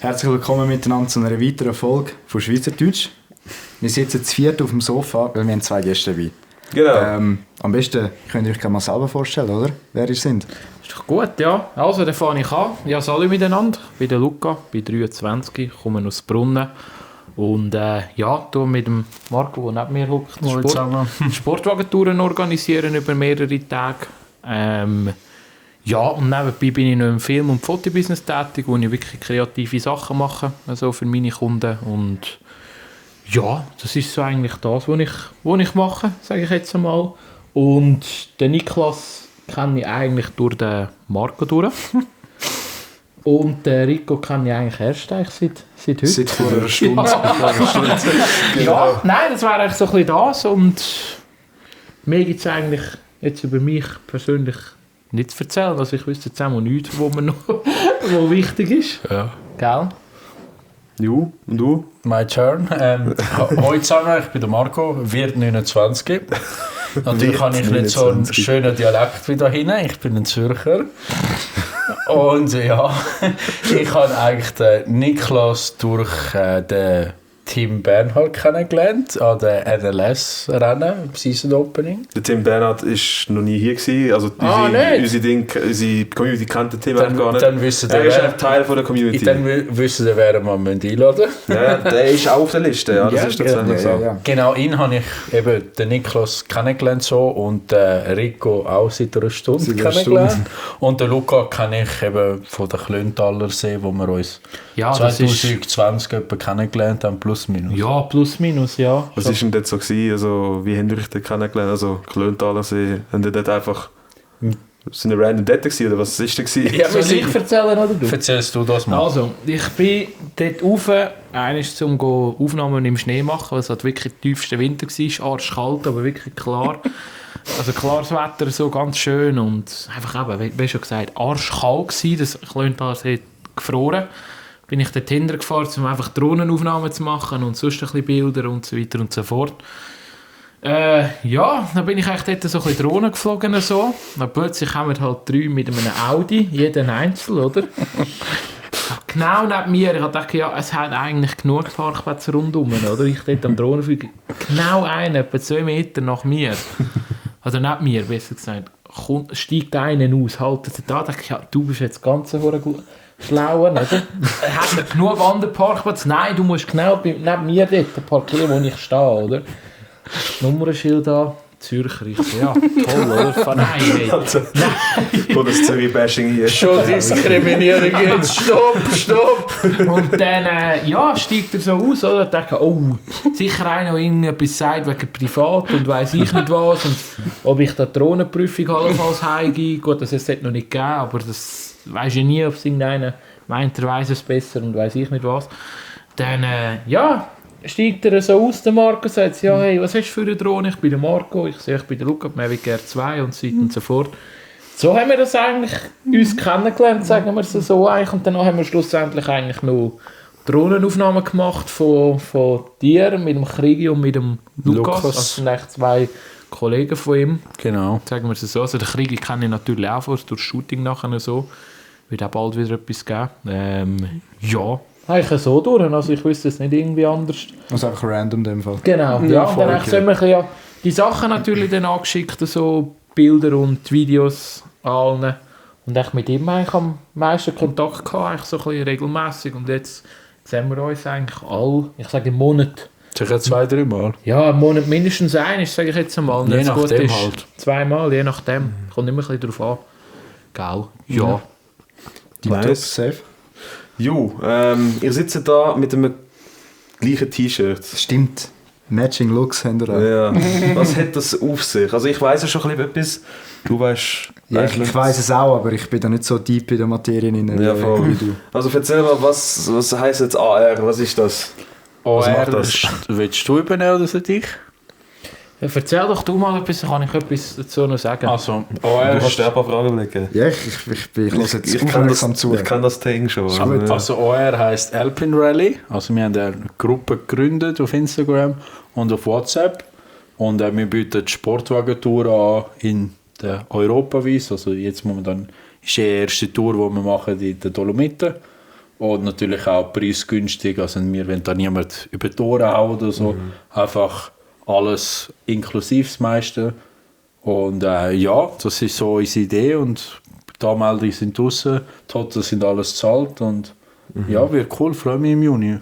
Herzlich willkommen miteinander zu einer weiteren Folge von Schweizerdeutsch. Wir sitzen zu viert auf dem Sofa, weil wir haben 2 Gäste dabei. Genau. Am besten könnt ihr euch mal selber vorstellen, oder? Wer ihr seid. Ist doch gut, ja. Also, dann fange ich an. Ja, alle miteinander. Ich bin der Luca, bin 23, komme aus Brunnen. Und tue mit dem Marco, der neben mir hockt, Sportwagentouren organisieren über mehrere Tage. Und nebenbei bin ich noch im Film- und Fotobusiness tätig, wo ich wirklich kreative Sachen mache, also für meine Kunden. Und ja, das ist so eigentlich das, was ich mache, sage ich jetzt einmal. Und den Niklas kenne ich eigentlich durch den Marco durch. Und den Rico kenne ich eigentlich erst seit heute. Seit vor einer Stunde. Ja, nein, das wäre eigentlich so ein bisschen das. Und mir gibt es eigentlich jetzt über mich persönlich nicht zu erzählen. Also ich wüsste jetzt auch mal nichts, wo wichtig ist. Ja. Gell? Du und du? My turn. Hallo zusammen, ich bin der Marco, wird 29. Natürlich habe ich nicht so einen schönen Dialekt wie da hinten. Ich bin ein Zürcher. Und ja, ich habe eigentlich den Niklas durch den Tim Bernhard kennengelernt an der NLS-Rennen, Season Opening. Der Tim Bernhard war noch nie hier gewesen. Also unsere Community kennt den Tim gar nicht. Dann wissen er ist ein Teil von der Community. Dann wissen wir, wer wir einladen müssen. Ja, der ist auch auf der Liste. Ja, das ist tatsächlich so. Ja. Genau, ihn habe ich eben den Niklas kennengelernt so, und Rico auch seit einer Stunde kennengelernt. Und den Luca kenne ich eben von der Klöntaler See, wo wir uns 2020 etwa kennengelernt haben, plus minus. Ja, plus minus, ja. Was war denn dort so gewesen? Also, wie habt ihr euch dort kennengelernt? Also Klöntaler See, haben ihr dort einfach... Sind ihr random dort gewesen, oder was war das? Ja, soll ich erzählen oder du? Erzählst du das mal? Also, ich bin dort rauf, einmal um Aufnahmen im Schnee machen, weil es halt wirklich der tiefste Winter war, arschkalt, aber wirklich klar. Also klares Wetter, so ganz schön und einfach eben, wie schon gesagt, arschkalt gewesen, das Klöntaler See gefroren. Bin ich dort hintergefahren, um einfach Drohnenaufnahmen zu machen und sonst ein bisschen Bilder und so weiter und so fort. Dann bin ich eigentlich dort so ein bisschen Drohnen geflogen. So. Dann plötzlich haben wir halt 3 mit einem Audi, jeden einzeln, oder? Genau neben mir, ich dachte, ja, es hat eigentlich genug Parkplätze rundherum, oder? Ich dort am Drohnen fliege, genau einen, etwa 2 Meter nach mir. Also neben mir, besser gesagt. Steigt einer aus, haltet er da, dachte ich, ja, du bist jetzt ganz Schlauen, oder? Hat er genug andere Parkplätze? Nein, du musst genau neben mir dort parkieren, wo ich stehe, oder? Nummernschild da, Zürcher. Ich so, ja, toll, oder? Nein, hey. Nein. Wo das Zürich-Bashing hier. Schon Diskriminierung jetzt, stopp! Und dann, steigt er so aus, oder? Ich denke, oh, sicher einer, der irgendetwas sagt wegen privat und weiss ich nicht was. Und ob ich da die Drohnenprüfung allenfalls heimgehe. Gut, das hat es noch nicht gegeben, aber das weisst du nie, ob es irgendeiner meint, er weiss es besser und weiss ich nicht was. Dann, steigt er so aus, der Marco, und sagt, ja, hey, was hast du für eine Drohne? Ich bin der Marco, ich bin der Luca, Mavic Air 2 und so weiter und so fort. So haben wir das eigentlich uns kennengelernt, sagen wir es so eigentlich. Und dann haben wir schlussendlich eigentlich noch Drohnenaufnahmen gemacht von dir, mit dem Krigi und mit dem Lukas. Das sind echt 2 Kollegen von ihm. Genau. Sagen wir es so. Also den Krigi kenne ich natürlich auch durch Shooting nachher so. Wird auch bald wieder etwas geben. Eigentlich so durch, also ich wüsste es nicht irgendwie anders. Also einfach random in dem Fall. Genau, ja, und dann haben wir die Sachen natürlich dann angeschickt, so Bilder und Videos allen. Und ich mit ihm eigentlich am meisten Kontakt gehabt, eigentlich so ein bisschen regelmässig. Und jetzt sehen wir uns eigentlich ich sage im Monat. Sicher 2-3 Mal? Ja, im Monat mindestens eines, sage ich jetzt einmal. Je nachdem halt. 2 Mal, je nachdem. Kommt immer ein bisschen drauf an. Gell? Ja. Nice. Safe. Ihr sitzt da mit einem gleichen T-Shirt. Stimmt. Matching Looks haben wir auch. Ja. Was hat das auf sich? Also ich weiss ja schon etwas. Du weißt... Ja, ich weiss es auch, aber ich bin da nicht so deep in der Materie wie du. Also erzähl mal, was heisst jetzt AR? Was ist das? Was macht das? Willst du übernehmen oder so dich? Erzähl doch du mal etwas, kann ich etwas dazu noch sagen. Also, OR du kannst dir ein paar Fragen überlegen. Ja, ich höre jetzt aufmerksam zu. Ich kann das Ding schon. Also OR heisst Alpine Rally. Also wir haben eine Gruppe gegründet auf Instagram und auf WhatsApp. Und wir bieten die Sportwagentour an in der Europaweiss. Also jetzt momentan ist die erste Tour, die wir machen in den Dolomiten. Und natürlich auch preisgünstig, also wir wollen da niemand über die Ohren hauen oder so. Einfach alles inklusive das meiste. Und ja, das ist so unsere Idee und die Anmeldungen sind draussen, die Hotels sind alles gezahlt und ja, wird cool, freue mich im Juni.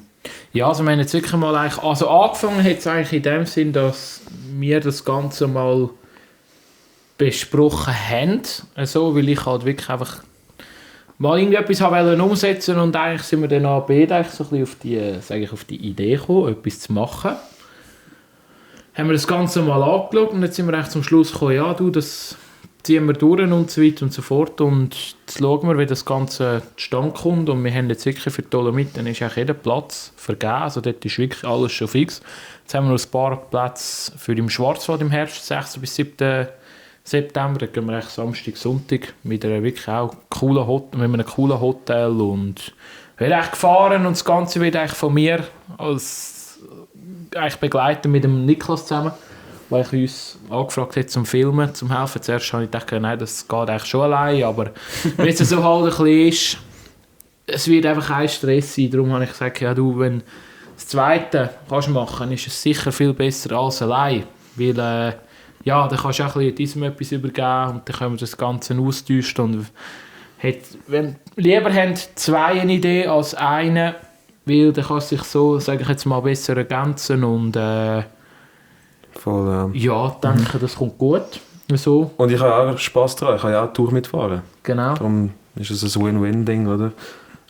Ja, also wir haben jetzt wirklich mal also angefangen hat es eigentlich in dem Sinn, dass wir das Ganze mal besprochen haben, also, weil ich halt wirklich einfach mal irgendetwas umsetzen und eigentlich sind wir dann eigentlich so ein bisschen auf die Idee gekommen, etwas zu machen. Haben wir das Ganze mal angeschaut und jetzt sind wir echt zum Schluss gekommen, ja du, das ziehen wir durch und so weiter und so fort und jetzt schauen wir, wie das Ganze zustande kommt und wir haben jetzt wirklich für die Dolomiten ist auch jeder Platz vergeben, also dort ist wirklich alles schon fix. Jetzt haben wir noch ein paar Plätze für im Schwarzwald im Herbst, 6. bis 7. September, da gehen wir echt Samstag, Sonntag mit einem wirklich auch mit einem coolen Hotel und wird echt gefahren und das Ganze wird eigentlich von mir als eigentlich begleiten mit dem Niklas zusammen, weil ich uns angefragt hat zum Filmen, zum Helfen. Zuerst habe ich gedacht, nein, das geht eigentlich schon allein, aber wenn es so halt ein bisschen ist, es wird einfach ein Stress sein, darum habe ich gesagt, ja du, wenn das Zweite kannst machen, ist es sicher viel besser als allein, weil ja, dann kannst du auch ein bisschen diesem etwas übergeben und dann können wir das Ganze austauschen und lieber haben zwei eine Idee als eine, weil dann kannst du sich so, sage ich jetzt mal, besser ergänzen und voll, ja, denke, das kommt gut. So. Und ich habe auch Spass daran, ich kann ja auch Tour mitfahren. Genau. Darum ist es ein Win-Win-Ding, oder?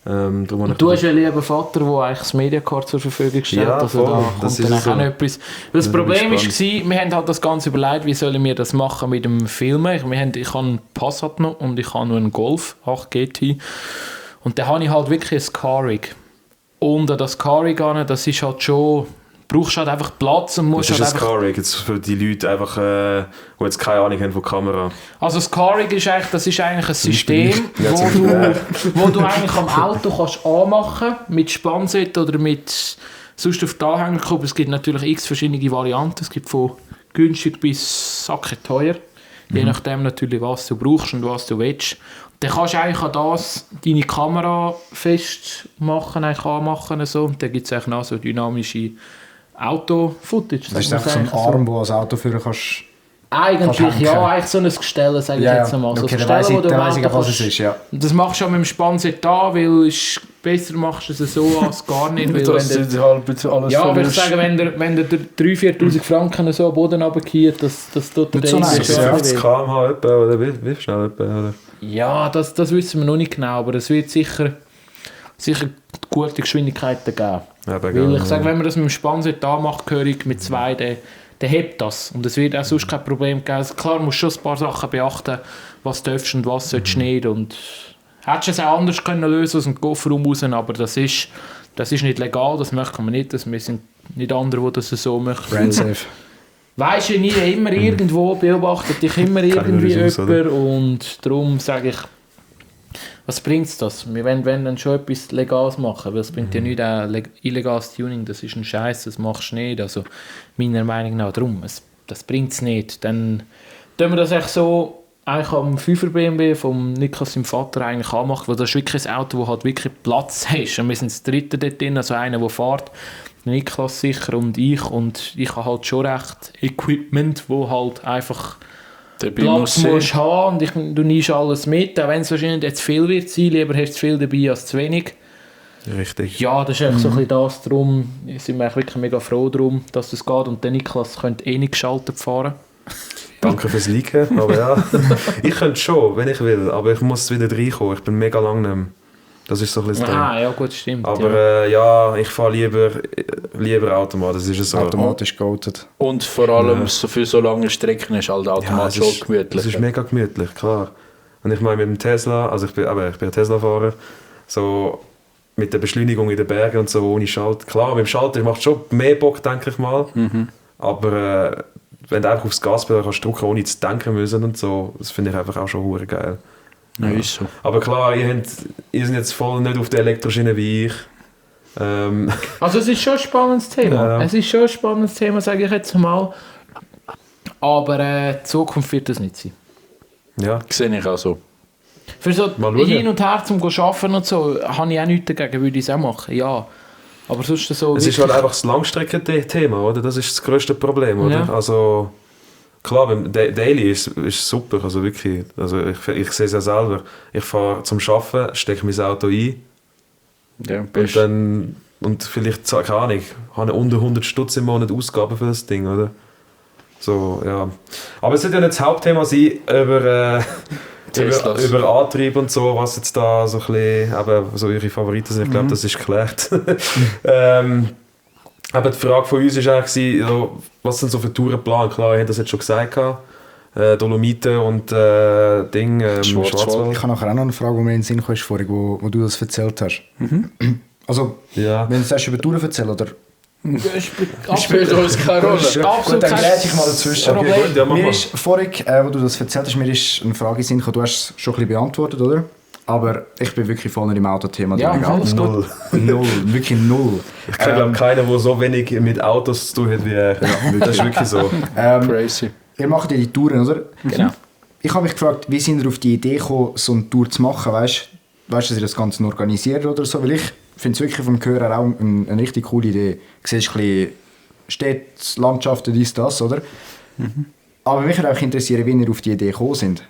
Und du hast einen lieben Vater, der eigentlich das Mediacard zur Verfügung stellt. Ja, also voll. da Das kommt dann ist auch so. etwas. Das Problem war, wir haben halt das Ganze überlegt, wie sollen wir das machen mit dem Filmen. Ich habe einen Passat noch und ich habe noch einen Golf 8 GT. Und da habe ich halt wirklich ein Scarrig. Und an das Scarrig an, das ist halt schon... brauchst halt einfach Platz und musst das halt ist einfach... ein Scarrig, jetzt für die Leute einfach, die jetzt keine Ahnung haben von Kamera. Also Scarrig ist eigentlich ein System, Ja, wo du eigentlich am Auto kannst anmachen mit Spannset oder mit sonst auf die Anhängerkuppe. Es gibt natürlich x verschiedene Varianten. Es gibt von günstig bis sacketeuer. Je nachdem natürlich, was du brauchst und was du willst. Dann kannst du eigentlich an das deine Kamera festmachen, anmachen. So. Und dann gibt es eigentlich noch so dynamische Auto-Footage. Das ist einfach so ein Arm, wo als Autoführer kannst... Eigentlich, ja, eigentlich so ein Gestell, sage ich jetzt einmal. So okay, ein dann Gestell, wo du weiss ich, was kannst, es ist, ja. das machst du auch mit dem Spannset da, weil es besser machst du es so als gar nicht. Weil Das wenn ist halt alles ja, aber ich verlust. sagen, wenn der 3'000-4'000 Franken so am Boden runtergeht, das tut der Nicht so nice, schon ja. 50 km/h etwa, oder wie schnell etwa? Oder? Ja, das wissen wir noch nicht genau, aber es wird sicher gute Geschwindigkeiten geben. Ja, Weil ich sage, wenn man das mit dem Spannset da macht, gehörig mit 2, dann hebt das. Und es wird auch sonst kein Problem geben. Also klar, musst du schon ein paar Sachen beachten, was darfst und was sollst du nicht. Und hättest du es auch anders können lösen aus dem Kofferraum raus, aber das ist nicht legal, das möchten wir nicht. Wir sind nicht andere, die das so möchten. Brand safe. Weisst du nie, immer irgendwo beobachtet dich immer irgendwie jemand und darum sage ich, was bringt das? Wir wollen dann schon etwas Legales machen, weil es bringt ja nicht ein illegales Tuning, das ist ein Scheiß, das machst du nicht, also meiner Meinung nach darum, das bringt es nicht. Dann tun wir das echt so eigentlich am 5er BMW vom Niklas, seinem Vater, eigentlich anmachen, weil das ist wirklich ein Auto, das halt wirklich Platz hat. Und wir sind das dritte dort drin, also einer, der fährt, Niklas sicher und ich habe halt schon recht Equipment, wo halt einfach Platz musst haben und du nimmst alles mit, auch wenn es wahrscheinlich jetzt viel wird sein, lieber hast du zu viel dabei als zu wenig. Richtig. Ja, das ist echt so ein bisschen das, darum sind wir wirklich mega froh darum, dass das geht und der Niklas könnte nicht geschaltet fahren. Danke fürs Liken, aber ja. Ich könnte schon, wenn ich will, aber ich muss wieder reinkommen, ich bin mega lang nicht mehr. Das ist so ein bisschen das Ding. Ja gut, stimmt. Aber ja, ich fahre lieber Automat, das ist so. Automatisch geoutet. Und vor allem für so lange Strecken ist halt Automat schon gemütlich. Das ist mega gemütlich, klar. Und ich meine mit dem Tesla, also ich bin ein Tesla-Fahrer, so mit der Beschleunigung in den Bergen und so ohne Schalter. Klar, mit dem Schalter macht schon mehr Bock, denke ich mal. Aber wenn du einfach aufs Gaspedal kannst drücken, ohne zu denken müssen und so, das finde ich einfach auch schon hure geil. Ja, ist so. Aber klar, ihr seid jetzt voll nicht auf der Elektroschiene wie ich. Also es ist schon ein spannendes Thema. Ja. Es ist schon ein spannendes Thema, sage ich jetzt mal. Aber die Zukunft wird das nicht sein. Ja. Sehe ich auch so. Für so Mal schauen. hin und her zum Arbeiten und so, habe ich auch nichts dagegen, würde ich es auch machen, ja. Aber sonst so... Es ist halt einfach das Langstreckenthema, oder? Das ist das grösste Problem, oder? Ja. Also, klar, beim Daily ist super, also wirklich. Also ich sehe es ja selber. Ich fahre zum Arbeiten, stecke mein Auto ein Ja, und dann... Und vielleicht, keine Ahnung, habe ich unter 100 Stutz im Monat Ausgaben für das Ding, oder? So, ja. Aber es sollte ja nicht das Hauptthema sein, über Antrieb und so, was jetzt da so ein bisschen, eben, so eure Favoriten sind. Ich glaube, das ist geklärt. Aber die Frage von uns war eigentlich, so, was sind so für Touren geplant? Klar, ich habe das jetzt schon gesagt. Dolomiten und Ding, Schwarzwald. Ich habe nachher auch noch eine Frage, die mir in den Sinn kam, vorhin, wo du das erzählt hast. Also, Ja. wenn du es über Touren erzählst, oder? Spielt uns keine Rolle. Gut, dann grätsche ich mal dazwischen. Okay, gut, ja, mach Mir mal. ist vorhin, wo du das erzählt hast, mir ist eine Frage in den Sinn gekommen, du hast es schon ein bisschen beantwortet, oder? Aber ich bin wirklich voll nicht im Autothema Ja, drin. alles gut. Null. Null, wirklich null. Ich glaube, keiner, der so wenig mit Autos zu tun hat wie er. Das ist wirklich so. Crazy. Ihr macht ja die Touren, oder? Genau. Ich habe mich gefragt, wie sind ihr auf die Idee gekommen, so eine Tour zu machen? Weißt du, dass ihr das Ganze organisiert oder so? Weil ich finde es wirklich vom Hören auch eine richtig coole Idee. Du siehst ein bisschen Städte, Landschaften, dies, das, oder? Aber mich würde auch interessieren, wie ihr auf die Idee gekommen sind.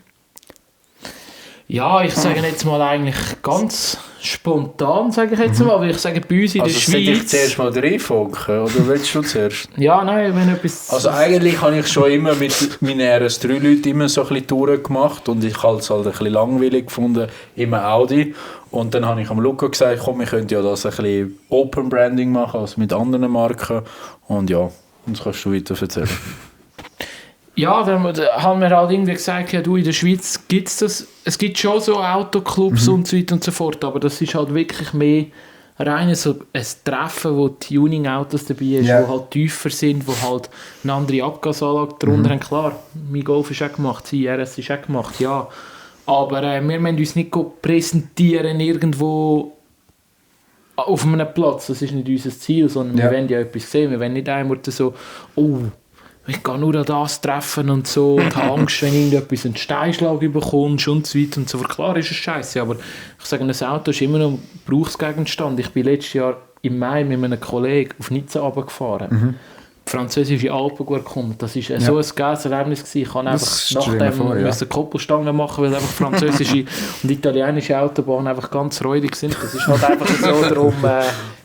Ja, ich sage jetzt mal eigentlich ganz spontan, sage ich jetzt mal, weil ich sage, bei uns in der Also soll ich Schweiz... zuerst mal reinfunken, oder willst du zuerst? Ja, nein, wenn etwas... Also eigentlich habe ich schon immer mit meinen RS3-Leuten immer so ein bisschen Touren gemacht und ich habe es halt ein bisschen langweilig gefunden, immer Audi. Und dann habe ich am Luca gesagt, komm, wir könnten ja das ein bisschen Open Branding machen, also mit anderen Marken. Und ja, das kannst du weiter erzählen. Ja, dann haben wir halt irgendwie gesagt, ja, du, in der Schweiz gibt es das. Es gibt schon so Autoclubs und so weiter und so fort, aber das ist halt wirklich mehr rein so ein Treffen, wo Tuning-Autos dabei ist, Ja. wo halt tiefer sind, wo halt eine andere Abgasanlage drunter haben. Klar, mein Golf ist auch gemacht, sein RS ist auch gemacht, ja. Aber wir müssen uns nicht präsentieren irgendwo auf einem Platz, das ist nicht unser Ziel, sondern wir wollen ja etwas sehen. Wir wollen nicht einmal so, oh, ich gehe nur an das treffen und so und habe Angst, wenn irgendetwas einen Steinschlag bekommst und so weiter und so fort. Klar ist es scheiße, aber ich sage, ein Auto ist immer noch ein Gebrauchsgegenstand. Ich bin letztes Jahr im Mai mit einem Kollegen auf Nizza runtergefahren. Die französische Alpen gekommen. Das war so ein geiles Erlebnis gewesen. Ich kann einfach nachdem müssen Koppelstangen machen, weil einfach französische und italienische Autobahnen einfach ganz räudig sind. Das ist halt einfach so darum...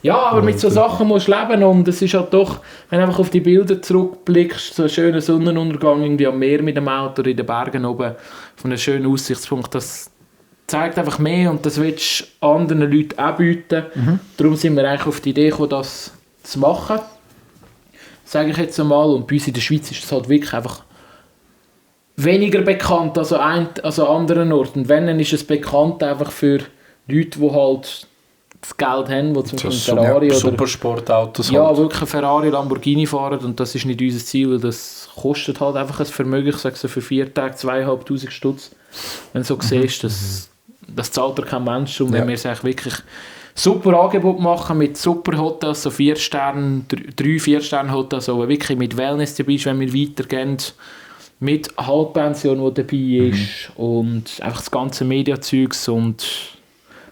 ja, aber mit so Sachen musst du leben und es ist halt doch, wenn du einfach auf die Bilder zurückblickst, so einen schönen Sonnenuntergang irgendwie am Meer mit dem Auto oder in den Bergen oben, von einem schönen Aussichtspunkt, das zeigt einfach mehr und das willst du anderen Leuten auch bieten. Darum sind wir eigentlich auf die Idee gekommen, das zu machen. Sage ich jetzt einmal. Und bei uns in der Schweiz ist es halt wirklich einfach weniger bekannt als an anderen Orten. Und wenn, dann ist es bekannt einfach für Leute, die halt das Geld haben, die zum Beispiel ein Ferrari oder Supersportautos ja, halt. wirklich ein Ferrari, Lamborghini fahren und das ist nicht unser Ziel, weil das kostet halt einfach ein Vermögen. Ich sage so für 4 Tage 2'500 Stutz. Wenn du so siehst, das zahlt dir kein Mensch. Und wenn wir es eigentlich wirklich super Angebot machen mit super Hotels, so 3-4-Sterne-Hotels, so wirklich mit Wellness dabei ist, wenn wir weitergehen, mit Halbpension, die dabei ist und einfach das ganze Mediazeugs und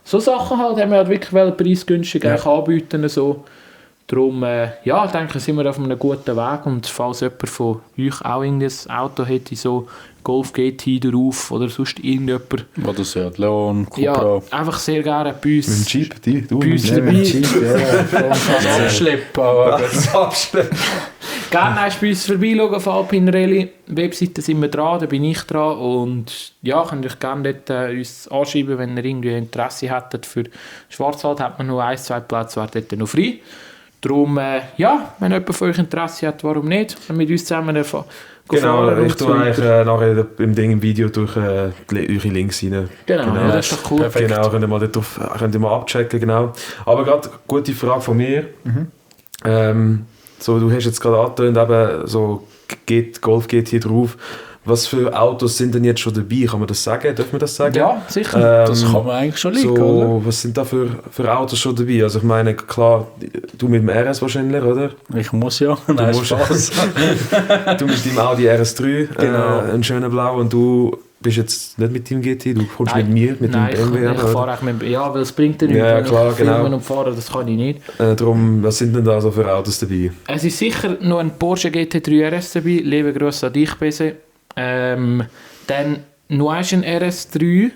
so Sachen halt, haben wir halt wirklich preisgünstig anbieten. So. Darum, ja, ich denke, sind wir auf einem guten Weg und falls jemand von euch auch ein Auto hätte, so Golf GT darauf oder sonst irgendjemand. Oder so, Leon, Cupra. Ja, einfach sehr gerne bei uns. Mit dem Jeep, du? Bei uns Mit dem Jeep, Abschleppen. Gerne bei uns vorbeischauen auf Alpine Rallye. Webseite sind wir dran, da bin ich dran. Und ja, könnt euch gerne dort, uns anschreiben, wenn ihr irgendwie Interesse hättet. Für Schwarzwald hat man noch 1-2 Plätze, wäre dort noch frei. Darum, ja, wenn jemand von euch Interesse hat, warum nicht? Mit uns zusammen Genau, ich tue eigentlich nachher im Video durch eure Links rein. Genau, ja, das ist doch cool. Perfekt. Genau, könnt ihr mal abchecken, genau. Aber gerade eine gute Frage von mir. So, du hast jetzt gerade angetönt, eben so Golf geht hier drauf. Was für Autos sind denn jetzt schon dabei? Kann man das sagen? Darf man das sagen? Ja, sicher. Das kann man eigentlich schon liegen, so, oder? was sind da für Autos schon dabei? Also ich meine, klar, du mit dem RS wahrscheinlich, oder? Ich muss ja. Nein, musst- Spaß. Du mit deinem Audi RS3, Genau. einen schönen Blau, und du bist jetzt nicht mit deinem GT, du kommst Nein. mit mir, mit Nein, dem BMW. ich fahre auch mit, ja, weil es bringt dir nichts, Ja, wenn klar, ich filmen genau. und fahren, das kann ich nicht. Darum, was sind denn da so für Autos dabei? Es ist sicher noch ein Porsche GT3 RS dabei, liebe Grüße an dich, Bese. Dann noch ein RS3,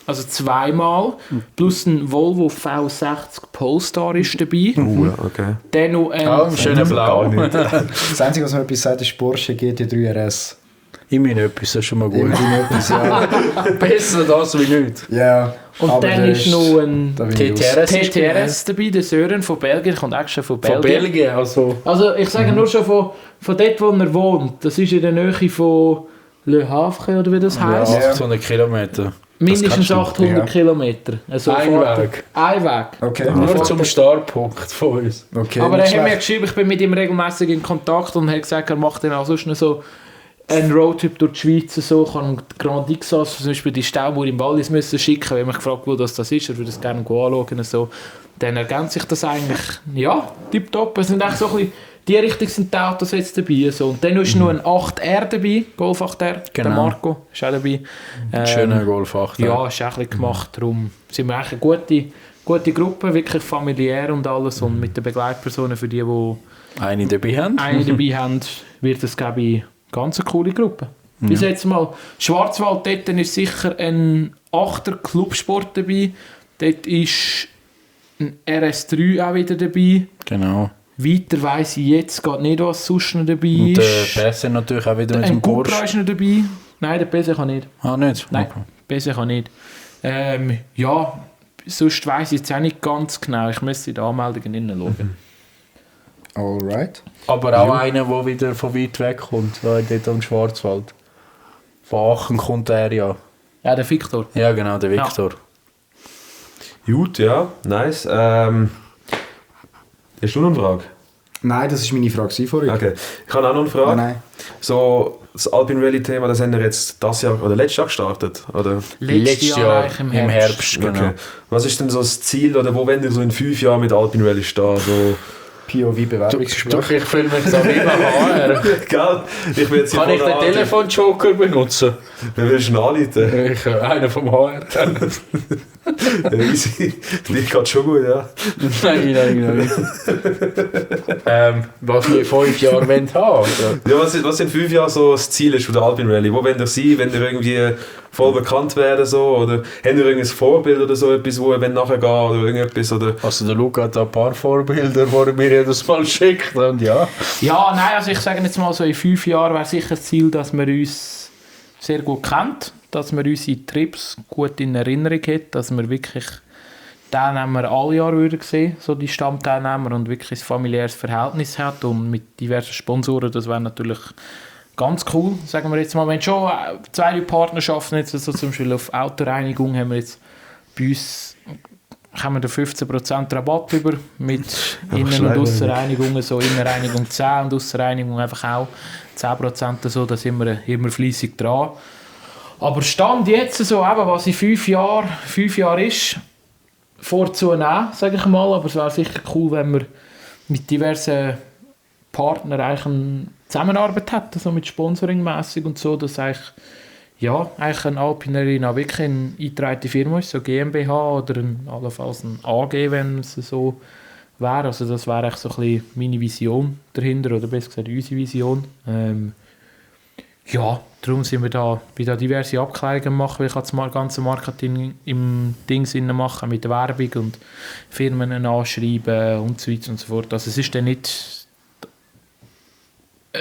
also zweimal, plus ein Volvo V60 Polestar ist dabei. Ja, okay. Dann noch ein... Ja, im schönen Blau. Das Einzige, was man etwas sagt, ist Porsche GT3 RS. Immerhin etwas, das ist schon mal gut. Irgendwie etwas, ja. Besser das wie nichts. Ja. Und aber dann der ist noch ein da bin ich TTRS. TTRS dabei, der Sören von Belgien, kommt extra von Belgien. Von Belgien, also. Also ich sage nur schon von dort, wo er wohnt. Das ist in der Nähe von Le Havre, oder wie das heisst. Ja. 800 Kilometer. Mindestens kannst du. 800 Ja. Kilometer. Also Ein fährt er- Weg. Ein Weg. Okay. Nur zum Startpunkt von uns. Okay, Aber er nicht hat mir schlecht. geschrieben, ich bin mit ihm regelmäßig in Kontakt und hat gesagt, er macht dann auch sonst noch so einen Roadtrip durch die Schweiz, so, kann Grand Ixas, zum Beispiel die Staumauer im Wallis müssen schicken, wenn mich gefragt wurde, was das ist, er würde das gerne anschauen. So. Dann ergänzt sich das eigentlich, ja, tipptopp. Es sind eigentlich so ein bisschen, die Richtung sind die Autos jetzt dabei. So. Und dann ist noch ein 8R dabei, Golf 8R, Genau. der Marco ist auch dabei. Schöner Golf 8. Ja, ist auch ein bisschen gemacht, darum sind wir eigentlich eine gute Gruppe, wirklich familiär und alles und mit den Begleitpersonen für die Eine dabei haben. eine dabei haben, wird es, glaube ich, ganz eine coole Gruppe. Bis jetzt mal Schwarzwald, dort ist sicher ein 8er Clubsport dabei. Dort ist ein RS3 auch wieder dabei. Genau. Weiter weiss ich jetzt gerade nicht, was sonst noch dabei Und der ist. Perse natürlich auch wieder mit Ein dem Cupra Porsche. ist noch dabei. Nein, der PC kann nicht. Ah, nicht? Nein, Okay. PC kann nicht. Ja, sonst weiss ich jetzt auch nicht ganz genau. Ich müsste in die Anmeldungen hineinschauen. Alright. Aber auch einer, der wieder von weit weg kommt, dort am Schwarzwald. Von Aachen kommt er ja. Ja, der Victor. Ja, genau, der Victor. Gut, ja, nice. Hast du noch eine Frage? Nein, das war meine Frage vorhin. Okay. Ich habe auch noch eine Frage. Ah, nein. So, das Alpine Rally-Thema, das haben wir jetzt das Jahr oder letztes Jahr gestartet? Oder? Letztes Jahr eigentlich im Herbst. genau. Okay. Was ist denn so das Ziel oder wo wollt ihr so in 5 Jahren mit Alpine Rally stehen? So, POV-Bewerbungsgespräch. Ich fühle mich so wie beim HR. Gell? Ich will jetzt hier Kann ich den vorne Telefonjoker benutzen? Wer willst du denn anrufen? Einer vom HR. Easy. Die geht schon gut, ja. Nein. Was wir in 5 Jahren haben wollen. Ja, was in 5 Jahren so das Ziel ist von der Alpine Rally? Wo wollt ihr sein? Wollt ihr irgendwie voll bekannt werden? So? Oder habt ihr irgendein Vorbild oder so etwas, wo ihr nachher gehen oder irgendetwas? Oder? Also der Luke hat da ein paar Vorbilder, die er mir jedes Mal schickt. Und ja. Ja, nein, also ich sage jetzt mal so, in 5 Jahren wäre sicher das Ziel, dass man uns sehr gut kennt, dass man unsere Trips gut in Erinnerung hat, dass wir wirklich Teilnehmer alle Jahre würden sehen, so die Stammteilnehmer, und wirklich ein familiäres Verhältnis hat und mit diversen Sponsoren, das wäre natürlich ganz cool, sagen wir jetzt mal. Wir haben schon 2 Partnerschaften, jetzt also zum Beispiel auf Autoreinigung haben wir jetzt bei uns haben wir da 15% Rabatt über mit Innen- und Aussenreinigungen, so Innenreinigung 10 und Aussenreinigung einfach auch 10%, so, da sind wir immer fleissig dran. Aber Stand jetzt so, eben, was in 5 Jahren ist, vorzunehmen, sage ich mal, aber es wäre sicher cool, wenn wir mit diversen Partnern eigentlich eine Zusammenarbeit hätten, so mit Sponsoring-mässig und so, dass eigentlich ein Alpine Arena wirklich eine eingetragene Firma ist, so GmbH oder allenfalls ein AG, wenn es so wäre. Also das wäre eigentlich so ein bisschen meine Vision dahinter, oder besser gesagt unsere Vision. Darum sind wir da diverse Abklärungen machen, weil ich das ganze Marketing im Ding machen, mit der Werbung und Firmen anschreiben und so weiter und so fort. Also es ist dann nicht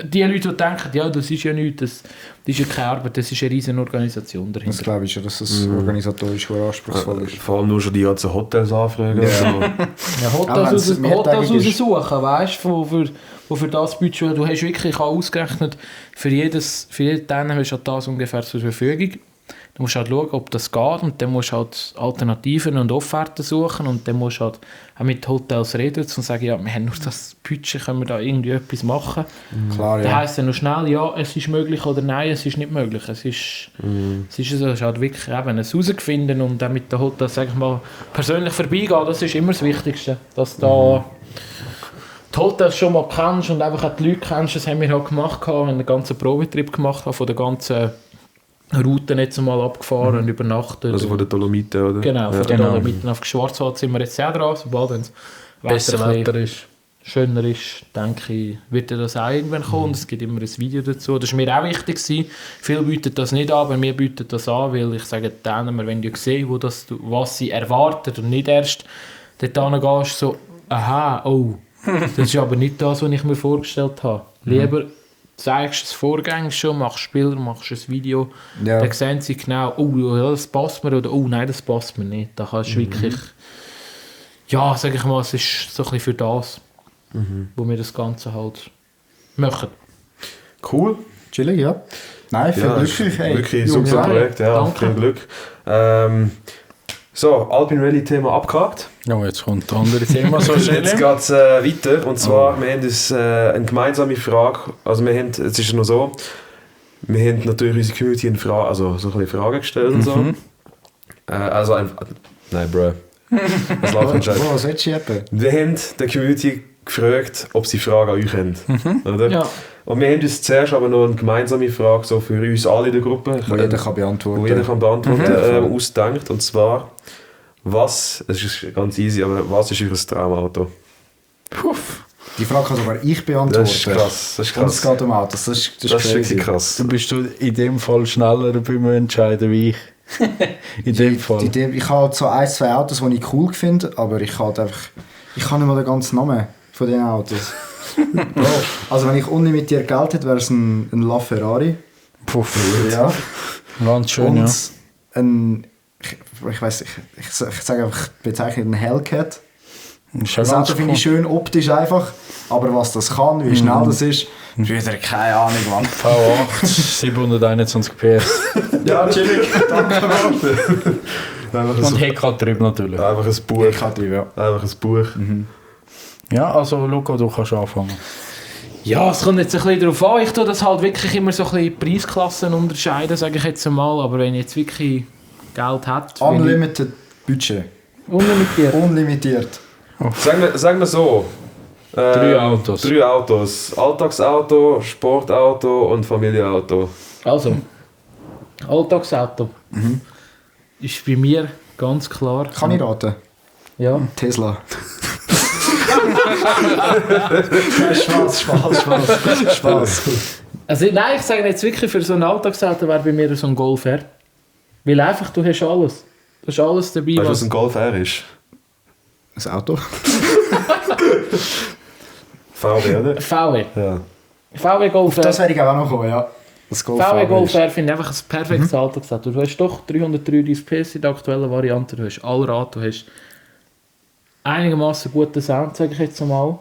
die Leute, die denken, ja, das ist ja nichts, das ist ja keine Arbeit, das ist eine riesige Organisation Das dahinter. glaube ich schon, dass das organisatorisch sehr anspruchsvoll ist. Vor allem nur schon die ganzen Hotels anfragen. Ja. So. Ja, Auch wenn's Hotels mehrtägig ist. raussuchen, weißt du, für das Budget, du hast wirklich ausgerechnet, für jeden Teilnehmer hast du das ungefähr zur Verfügung. Du musst halt schauen, ob das geht, und dann musst du halt Alternativen und Offerten suchen, und dann musst du halt auch mit Hotels reden und sagen, ja, wir haben nur das Budget, können wir da irgendwie etwas machen. Klar, Dann ja. heisst dann noch schnell, ja, es ist möglich oder nein, es ist nicht möglich. Es ist so, es ist halt wirklich eben es herausfinden und dann mit den Hotels, sag ich mal, persönlich vorbeigehen, das ist immer das Wichtigste, dass da die Hotels schon mal kennst und einfach auch die Leute kennst. Das haben wir halt gemacht, wenn wir den ganzen Probetrip gemacht haben, von der ganzen Routen jetzt mal abgefahren und übernachtet. Also von den Dolomiten, oder? Genau, von den Dolomiten auf Schwarzwald sind wir jetzt auch dran. Sobald es Besser Wetter ist. schöner ist, denke ich, wird das auch irgendwann kommen. Und es gibt immer ein Video dazu. Das war mir auch wichtig gewesen. Viele bieten das nicht an, aber wir bieten das an, weil ich sage denen, wir wollen ja sehen, was sie erwarten und nicht erst dort gehst, so, aha, oh, das ist aber nicht das, was ich mir vorgestellt habe. Lieber zeigst du das Vorgänger schon, machst Bilder, machst ein Video, dann sehen sie genau, oh, ja, das passt mir oder oh, nein, das passt mir nicht. Da kannst du wirklich, ja, sag ich mal, es ist so ein bisschen für das, wo wir das Ganze halt machen. Cool. Chillig, ja. Nein, viel glücklich. Hey. Wirklich super Projekt, ja, danke. viel Glück. So, Alpine Rally Thema abgehakt. Ja, jetzt kommt das andere Thema so schnell. Jetzt geht es weiter. Und zwar, wir haben uns eine gemeinsame Frage. Also, es ist noch so, wir haben natürlich unsere Community eine Frage, also so ein bisschen Fragen gestellt und so. Also einfach. Nein, Bro. Das läuft anscheinend. Was willst du eben? Wir haben der Community gefragt, ob sie Fragen an euch haben. Oder? Ja. Und wir haben uns zuerst aber noch eine gemeinsame Frage so für uns alle in der Gruppe. Wo jeder kann beantworten. Wo jeder kann beantworten, ausdenkt. Und zwar, es ist ganz easy, aber was ist euer Traumauto? Puff. Die Frage kann sogar ich beantworten. Das ist krass. Das ist Und es geht um Autos. Das ist wirklich krass. Du bist in dem Fall schneller beim Entscheiden wie ich. In dem Fall. Ich habe halt so 1-2 Autos, die ich cool finde, aber ich kann nicht mal den ganzen Namen von diesen Autos. Bro, also wenn ich unlimitiert Geld hätte, wäre es ein LaFerrari. Puff. Ja. Ganz schön, Und ja. ich sage einfach bezeichnet ein Hellcat. Ist Das Auto finde ich schön optisch einfach, aber was das kann, wie schnell das ist, wieder keine Ahnung, Mann. V8, 721 PS. Ja, chillig, danke. Und Heckantrieb natürlich. Einfach ein Buch. Ja. Einfach ein Buch. Ja, also Luca, du kannst anfangen. Ja, es kommt jetzt ein bisschen darauf an. Ich tue das halt wirklich immer so ein bisschen Preisklassen unterscheiden, sage ich jetzt einmal. Aber wenn ich jetzt wirklich Geld hätte... Unlimited Budget. Unlimitiert. Sagen wir so. 3 Autos. 3 Autos. Alltagsauto, Sportauto und Familienauto. Also, Alltagsauto ist bei mir ganz klar... Kann ich raten? Ja. Tesla. Spaß. Also nein, ich sage jetzt wirklich, für so ein Alltagsauto wäre bei mir so ein Golf R. Weil einfach, du hast alles. Du hast alles dabei, Weißt du, was ein Golf R ist? Ein Auto? VW, oder? VW. Ja. VW Golf R. Das werde ich auch noch kommen, ja. Das VW Golf R finde ich einfach ein perfektes Alltagsauto. Du hast doch 333 PS in der aktuellen Variante, du hast Allrad, du hast einigermaßen guten Sound, sage ich jetzt mal.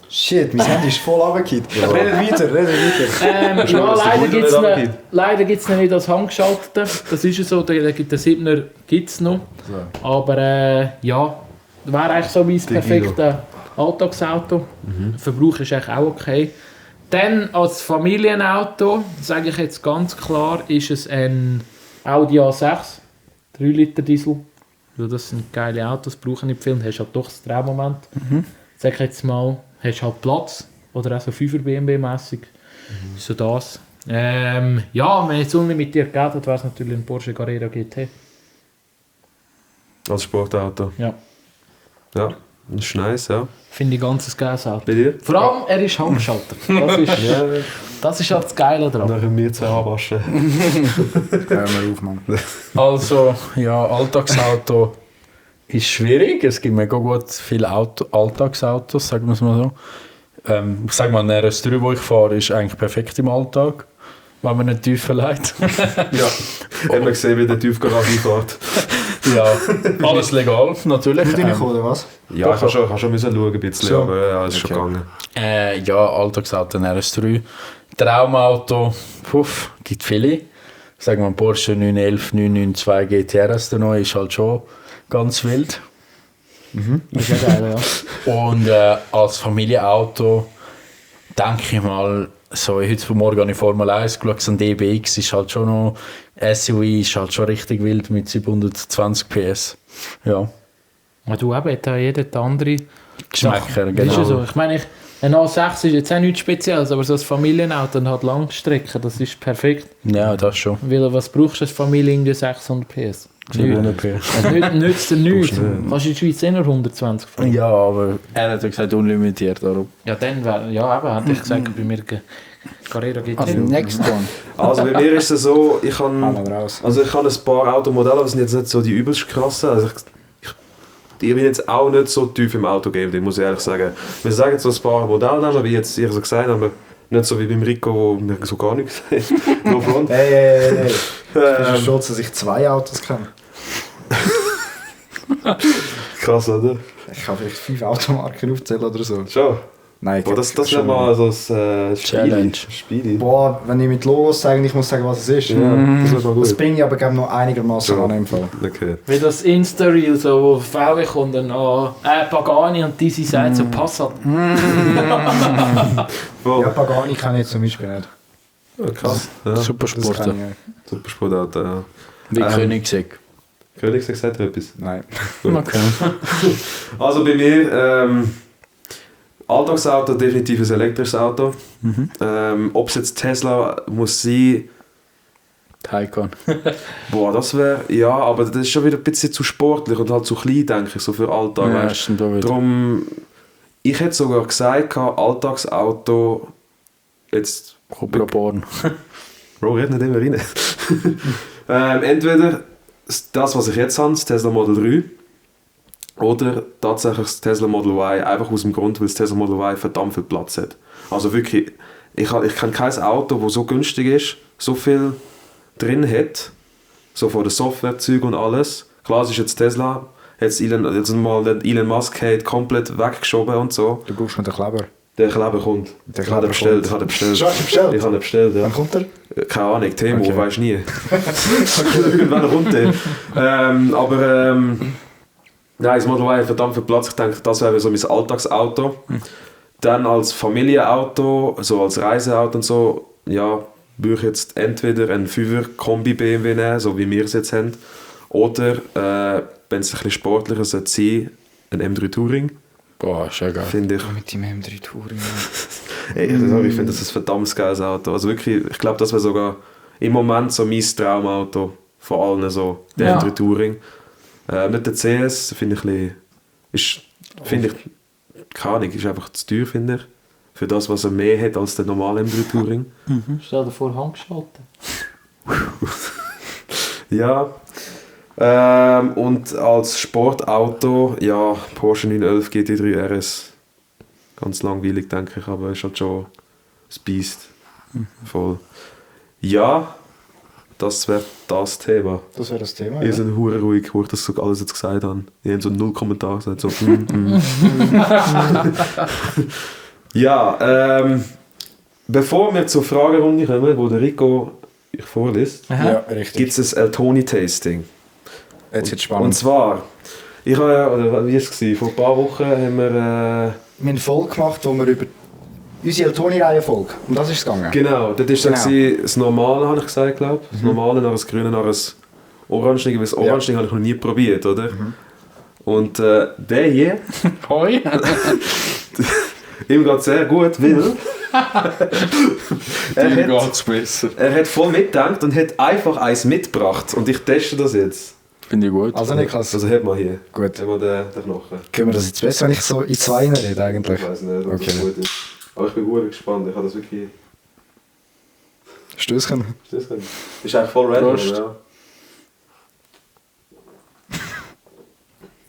Shit, mein Handy ist voll runtergekippt. Redet weiter. Ja, leider gibt es noch nicht als handgeschaltete. Das ist ja so, der gibt den 7er gibt's noch. So. Aber ja, wäre eigentlich so mein perfektes Alltagsauto. Verbrauch ist eigentlich auch okay. Dann als Familienauto, sage ich jetzt ganz klar, ist es ein Audi A6, 3 Liter Diesel. Ja, das sind geile Autos, brauchen nicht viel und hast halt doch das Drehmoment. Sag ich jetzt mal, hast halt Platz. Oder auch so 5er BMW-mässig. So das. Ja, wenn jetzt unlimitiert Geld hat, wäre es natürlich ein Porsche Carrera GT. Als Sportauto. Ja. Ja, das ist nice, ja. Finde ich ganz ein geiles Auto. Bei dir? Vor allem, er ist Handschalter. Das ist halt das Geile daran. Nachher mir 2 anwaschen. Hör mal auf, Mann. Also, ja, Alltagsauto ist schwierig. Es gibt mega gut viele Alltagsautos, sagen wir es mal so. Ich sage mal, ein RS3, den ich fahre, ist eigentlich perfekt im Alltag, wenn man nicht tiefer leitet. Ja, haben wir gesehen, wie der TÜV Garage einfährt. Ja, alles legal, natürlich. Du reinkommen, oder was? Ja, ich habe schon müssen schauen, ein bisschen, So. aber ja, es ist schon gegangen. Ja, Alltagsauto, ein RS3. Traumauto, gibt viele. Sagen wir Porsche 911, 992 GTRS, der neue ist halt schon ganz wild. Das ist ja geil, ja. Und als Familienauto denke ich mal, so heute Morgen habe ich Formel 1 geschaut, ein DBX ist halt schon noch, SUV ist halt schon richtig wild mit 720 PS. Ja. Ja, du eben, jeder hat andere Geschmäcker, Sachen. genau. Ist ja so. Ich meine, Ein A6 ist jetzt auch nichts Spezielles, aber so ein Familienauto und hat Langstrecke, das ist perfekt. Ja, das schon. Weil was brauchst du als Familie irgendwie 600 PS? Nichts. Also nützt dir nichts. Kannst du in der Schweiz eh nur 120 fahren? Ja, aber er hat ja gesagt unlimitiert, darum. Ja, dann wäre, ja eben, hätte ich gesagt, bei mir Carrera GT. Also, next one. Also bei mir ist es so, ich kann raus. ein paar Automodelle, aber es sind jetzt nicht so die übelst krassen. Also ich bin jetzt auch nicht so tief im Autogame, muss ich ehrlich sagen. Wir sagen jetzt so ein paar Modellnamen, wie jetzt ihr so gesagt habt, aber nicht so wie beim Rico, wo mir so gar nichts sagt. Hey. Ich bin stolz, dass ich 2 Autos kenne. Krass, oder? Ich kann vielleicht 5 Automarken aufzählen oder so. Schon? Nein, Boah, das ist mal so ein Challenge. Spiel. Boah, wenn ich mit Logos sage, ich muss sagen, was es ist. Ja, das wird mal Das gut. bringe ich aber glaub, noch einigermaßen Ja. an im Fall. Okay. Wie das Insta-Reel, so, wo VW kommt und Pagani und diese sagt so Passat. Voll. Ja, Pagani kenne ich zum Beispiel nicht. Ja, krass. Ja. Super Das Sport. kann ich nicht. Super Sportauto, ja. Wie Königsegg. Königsegg sagt er etwas? Nein. Okay. Also bei mir, Alltagsauto, definitiv ein elektrisches Auto. Ob es jetzt Tesla muss sein, Taycan. boah, das wäre, ja, aber das ist schon wieder ein bisschen zu sportlich und halt zu klein, denke ich, so für Alltag. Ja, weißt. stimmt auch wieder. Darum, ich hätte sogar gesagt, Alltagsauto, jetzt, Cobra Born. Bro, red nicht immer rein. Entweder das, was ich jetzt habe, das Tesla Model 3, oder tatsächlich das Tesla Model Y, einfach aus dem Grund, weil das Tesla Model Y verdammt viel Platz hat. Also wirklich, ich kenne kein Auto, das so günstig ist, so viel drin hat, so von der Softwarezeug und alles. Klar, es ist jetzt Tesla, jetzt Elon Musk hat komplett weggeschoben und so. Du brauchst noch den Kleber. Der Kleber kommt. Der Ich habe ihn Kleber bestellt, ich habe ihn bestellt. Schon, hast du bestellt? Ich habe ihn bestellt, ja. Wann kommt er? Keine Ahnung, Temo, Okay. weisst nie. Irgendwann kommt der. Nein, das Model Y hat verdammt viel Platz. Ich denke, das wäre so mein Alltagsauto. Dann als Familienauto, so als Reiseauto und so, ja, würde ich jetzt entweder einen 5er Kombi BMW nehmen, so wie wir es jetzt haben, oder, wenn es ein bisschen sportlicher sein sollte, ein M3 Touring, Boah, ist ja geil. finde ich. Mit dem M3 Touring. Ey, ich finde das ein verdammt geiles Auto. Also wirklich, ich glaube, das wäre sogar im Moment so mein Traumauto von allen so, der Ja. M3 Touring. Nicht der CS, finde ich ein bisschen, finde ich, keine Ahnung, ist einfach zu teuer, finde ich. Für das, was er mehr hat als der normale M3 Touring. Stell dir vor, Handgeschaltet. Ja. Und als Sportauto, ja, Porsche 911 GT3 RS. Ganz langweilig, denke ich, aber ist halt schon ein Biest. Voll. Ja, das wäre das Thema. Das wäre das Thema. Ihr seid hure ruhig, wo ich das so alles jetzt gesagt habe. Ihr habt so 0 Kommentar gesagt. So, Ja, bevor wir zur Fragerunde kommen, wo der Rico ich vorliest, Ja, richtig. gibt es ein Eltoni-Tasting. Jetzt wird Und spannend. zwar, ich habe ja, oder wie war es? Vor ein paar Wochen haben wir, Wir haben eine Folge gemacht, wo wir über unsere Eltoni-Reihe-Folge, um das ist es gegangen. genau, das war Genau. dann das Normale, habe ich gesagt, glaube ich. Das Normale, nach das Grüne, nach das Orange, weil das Orange habe ich noch nie probiert, oder? Und der hier, Hoi. ihm geht es sehr gut, weil Dir geht's besser. er hat voll mitgedacht und hat einfach eins mitgebracht. Und ich teste das jetzt. Finde ich gut. Also Niklas, Also hat mal hier. gut. Haben wir den Knochen. Können wir das jetzt besser, wenn ich so in 2 rede eigentlich? Ich weiß nicht, ob Okay. das gut ist. Aber ich bin gut gespannt. Ich habe das wirklich... Stößchen. Ist das ist eigentlich voll random, Prost. ja.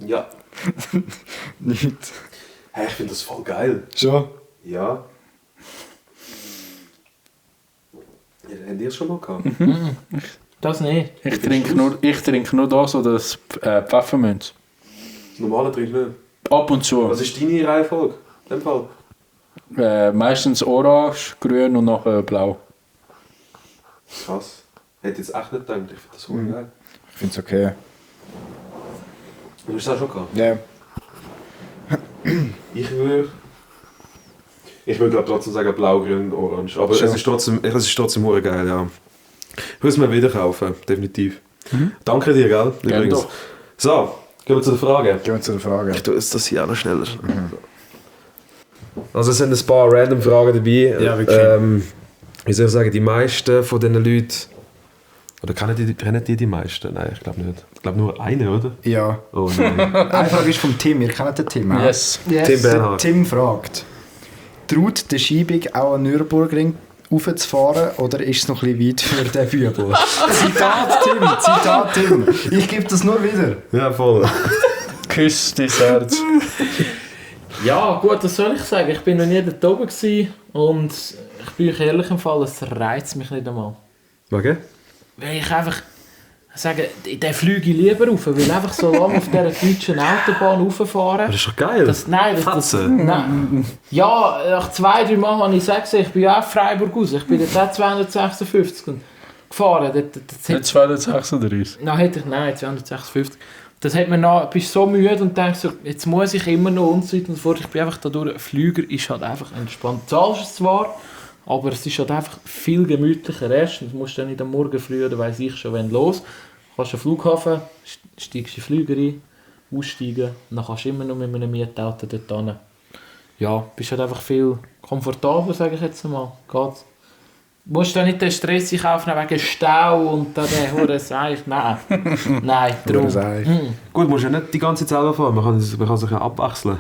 Ja. Nicht. Hey, ich finde das voll geil. Schon? Ja. Ja, habt ihr es schon mal gehabt? Das nicht. Ich trinke nur das oder das Pfefferminz. Das normale trinkst du nicht. Ab und zu. Was ist deine Reihenfolge? In dem Fall? Meistens orange, grün und nachher blau. Krass. Hätte jetzt echt nicht gedacht. Ich finde das voll geil. Ich finde es okay. Du hast es auch schon gehabt? Ja. Ich würde glaube trotzdem sagen blau, grün, orange. Aber Schon. es ist trotzdem hure geil, ja. Ich würde es mir wieder kaufen, definitiv. Danke dir, gell? Übrigens. doch. So, gehen wir zu der Frage. Gehen wir zu der Frage. Ich tue jetzt das hier auch noch schneller. Also es sind ein paar random Fragen dabei. Ja, wirklich. Wie soll ich sagen, die meisten von diesen Leuten... Oder kennen die meisten? Nein, ich glaube nicht. Ich glaube nur eine, oder? Ja. Oh nein. Eine Frage ist vom Tim. Ihr kennt den Tim, oder? Yes. Tim Bernhard. Tim fragt, traut der Schiebig auch an Nürburgring raufzufahren oder ist es noch ein bisschen weit für den Bübel? Zitat Tim. Ich gebe das nur wieder. Ja, voll. Küss dein Herz. Ja, gut, was soll ich sagen? Ich bin noch nie dort oben gewesen und ich bin euch ehrlich im Fall, es reizt mich nicht einmal. Okay. Weil ich einfach sage, den fliege ich lieber rauf, weil einfach so lange auf dieser deutschen Autobahn rauffahren. Das ist doch geil. Nein. Ja, nach 2-3 Mal habe ich gesagt, ich bin ja auch Freiburg raus. Ich bin dort auch 256 gefahren. Nicht 236? Nein, 256. Das hat mir noch, bist so müde und denkst so, jetzt muss ich immer noch und so weiter und fort. Ich bin einfach da durch. Ein Flüger ist halt einfach entspannt. Du zahlst es zwar, aber es ist halt einfach viel gemütlicher. Erstens musst du dann nicht am Morgen früh oder weiss ich schon, wenn los. Du kannst am Flughafen, steigst in den Flüger ein, aussteigen und dann kannst du immer noch mit einem Mietauto dort hin. Ja, bist halt einfach viel komfortabler, sage ich jetzt mal. Geht. Du musst du nicht den Stress in Kauf nehmen wegen Stau und dann den Huren Seich. Nein, darum. Gut, musst ja nicht die ganze Zeit selber fahren. Man kann sich ja abwechseln.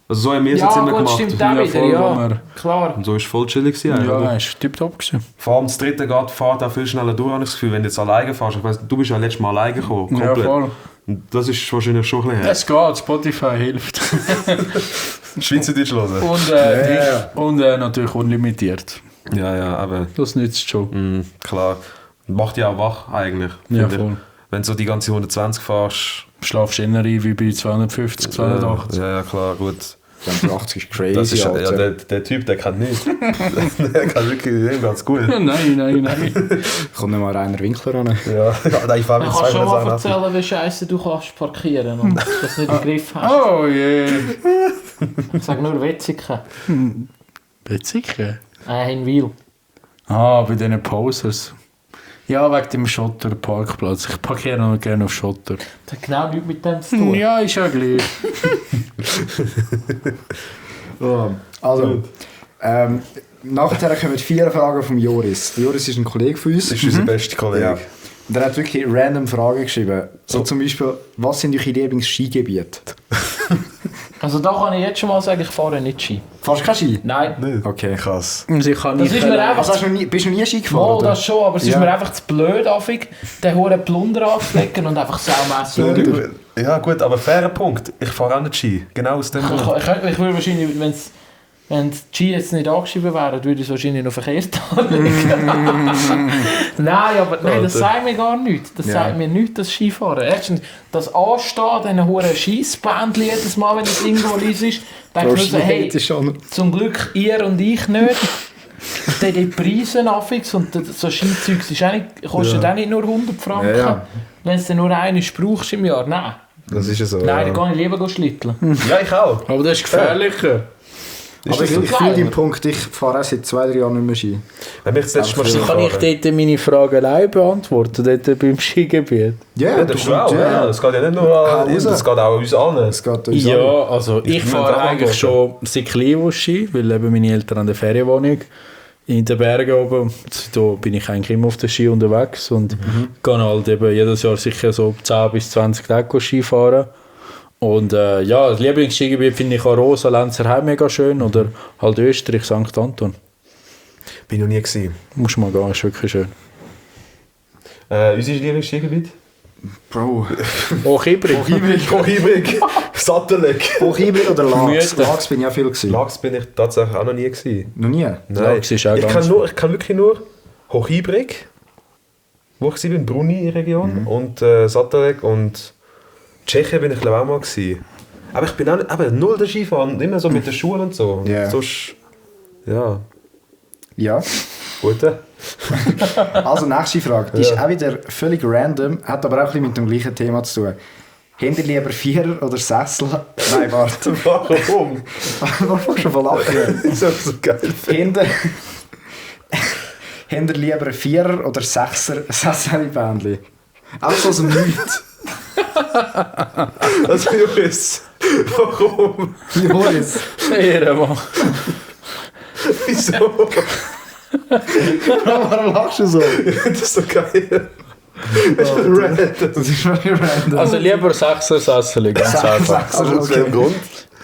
Also so haben wir es jetzt immer gemacht. Stimmt auch wieder, ja. Klar. Und so war es voll chillig eigentlich. Ja, oder? ist tipptopp gewesen. Vor allem das dritte fährt auch viel schneller durch, habe ich das Gefühl, wenn du jetzt alleine fährst. Ich weiss, du bist ja letztes Mal alleine gekommen, komplett. Ja, voll. Und das ist wahrscheinlich schon ein bisschen her. Es geht, Spotify hilft. Schweizerdeutsch Und, und natürlich unlimitiert. Ja, aber... Das nützt schon. Klar. Macht ja auch wach eigentlich. Ja, finde ich. voll. Wenn du so die ganze 120 fährst... Schlafst du eher ein wie bei 250, 280. Ja, klar, gut. 280 ist crazy, Das ist, Alter. der Typ, der kann nicht. Der kann wirklich ganz gut. Nein. Kommt nicht mal Rainer Winkler ran. Ja, ich fahre Ich mit kann schon mal 200 erzählen, wie scheiße du kannst parkieren und dass du das nicht im Griff hast. Oh je. Ich sage nur Wetzigen. Witzig. In Wil. Ah, bei diesen Posers. Ja, wegen dem Schotter-Parkplatz. Ich parkiere noch gerne auf Schotter. Das hat genau nichts mit dem zu tun. Ja, ist ja gleich. Also, nachher kommen 4 Fragen vom Joris. Der Joris ist ein Kollege von uns. Das ist unser bester Kollege. Ja. Und er hat wirklich random Fragen geschrieben. So zum Beispiel, was sind eure Lieblings-Skigebiete? Also da kann ich jetzt schon mal sagen, ich fahre nicht Ski. Fahrst du kein Ski? Nein. Nicht? Okay. Krass. Ich kann Das nicht ist mir einfach... Also bist du noch nie Ski gefahren? Mal oder? das schon, aber es ist Ja. mir einfach zu blöd, affig, den hohen Plunder anzulegen und einfach saumässig. Ja gut, aber fairer Punkt. Ich fahre auch nicht Ski. Genau aus dem Grund. Ich würde wahrscheinlich, wenn die Ski jetzt nicht angeschrieben wären, würde ich es wahrscheinlich noch verkehrt anlegen. Nein, aber nein, das sagt mir gar nichts. Das sagt mir nichts, das Skifahren. Erstens, das Anstehen, diesen hohen Scheissbändchen jedes Mal, wenn es irgendwo ist, denke ich mir so, hey, zum Glück ihr und ich nicht. Dann die Preise affix und so Skizeugs kostet auch nicht nur 100 Franken. Ja, ja. Wenn es dann nur einmal brauchst im Jahr, nein. Das ist ja so. Nein, ja. dann gehe ich lieber schlitteln. Ja, ich auch. Aber das ist gefährlicher. Aber ich fühle den Punkt, ich fahre auch seit 2-3 Jahren nicht mehr Ski. Wenn mich das letzte Mal Also Ski Kann ich fahren. dort meine Frage allein beantworten, dort beim Skigebiet? Ja, das ist auch. Ja. Es geht ja nicht nur an uns, es geht auch an uns allen. Es geht uns an. Ja, also ich bin fahre auch eigentlich schon seit klein Ski, weil eben meine Eltern haben eine Ferienwohnung in den Bergen oben. Da bin ich eigentlich immer auf der Ski unterwegs und gehe halt eben jedes Jahr sicher so 10 bis 20 Tage Ski fahren. Und ja, das Lieblingsskigebiet finde ich Arosa, Lenzerheim mega schön oder halt Österreich, St. Anton. Bin noch nie gewesen. Muss man gehen, ist wirklich schön. Unser Lieblingsskigebiet? Bro. Hochibrig. Hochibrig. Sattelek. Hochibrig oder Lachs? Müde. Lachs bin ich auch viel gewesen. Lachs bin ich tatsächlich auch noch nie gewesen. Noch nie? Nein. Lachs ist auch ich ganz kann wirklich nur Hochibrig, wo ich war, in Bruni-Region, und Sattelek und Tschechien bin ich glaube auch mal gewesen. Aber ich bin auch nicht, aber null der Skifahren, immer so mit den Schuhen und so. Ja. Sonst, ja, Ja. gut. Also, nächste Frage. Die ist auch wieder völlig random, hat aber auch ein bisschen mit dem gleichen Thema zu tun. Habt ihr lieber Vierer oder Sessel? Nein, warte. Warum? Warum schon voll lachen? Das ist so geil. Habt ihr lieber Vierer oder Sechser Sessel-Bändchen? Auch so aus dem Nichts. Also, Joris, Warum? Joris. Ehrenmann. Wieso? Warum lachst du so? Das ist so geil. Das ist wirklich random. Also lieber 6er-Sessel, ganz einfach. Sechser, Aus welchem Grund?